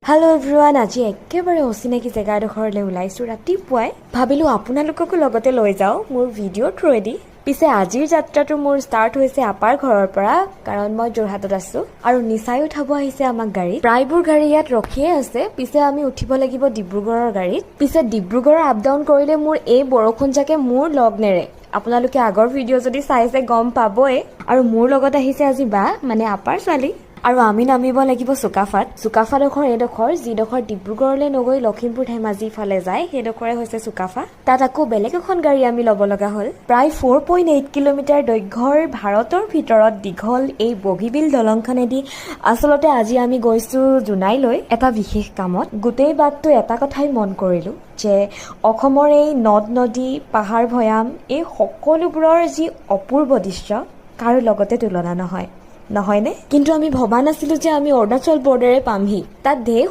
Hello' everyone, আজি একেবাৰে অচিনাকি জেগা এডোখৰলৈ ওলাইছোঁ। ৰাতিপুৱাই ভাবিলোঁ আপোনালোককো লগতে লৈ যাওঁ মোৰ ভিডিঅ'ৰ থ্ৰুৱেদি। পিছে আজিৰ যাত্ৰাটো মোৰ ষ্টাৰ্ট হৈছে আপাৰ ঘৰৰ পৰা, কাৰণ মই যোৰহাটত আছোঁ আৰু নিচাই উঠাব আহিছে আমাক গাড়ীত। প্ৰায়বোৰ গাড়ী ইয়াত ৰখিয়ে আছে। পিছে আমি উঠিব লাগিব ডিব্ৰুগড়ৰ গাড়ীত। পিছে ডিব্ৰুগড়ৰ আপ ডাউন কৰিলে মোৰ এই বৰষুণজাকে মোৰ লগ নেৰে। আপোনালোকে আগৰ ভিডিঅ' যদি চাইছে, গম পাবই। আৰু মোৰ লগত আহিছে আজি বা, মানে আপাৰ ছোৱালী। আৰু আমি নামিব লাগিব চুকাফাত। চুকাফাডোখৰ এইডোখৰ, যিডোখৰ ডিব্ৰুগড়লৈ নগৈ লখিমপুৰ, ধেমাজি ফালে যায়, সেইডোখৰে হৈছে চুকাফা। তাত আকৌ বেলেগ এখন গাড়ী আমি ল'ব লগা হ'ল। প্ৰায় 4.8 কিলোমিটাৰ দৈৰ্ঘ্যৰ, ভাৰতৰ ভিতৰত দীঘল এই বগীবিল দলংখনেদি আচলতে আজি আমি গৈছোঁ জোনাইলৈ এটা বিশেষ কামত। গোটেই বাটটো এটা কথাই মন কৰিলোঁ যে অসমৰ এই নদ নদী, পাহাৰ ভৈয়াম, এই সকলোবোৰৰ যি অপূৰ্ব দৃশ্য, কাৰো লগতে তুলনা নহয়, নহয়নে? কিন্তু আমি ভবা নাছিলোঁ যে আমি অৰুণাচল বৰ্ডাৰে পামহি। তাত ঢেৰ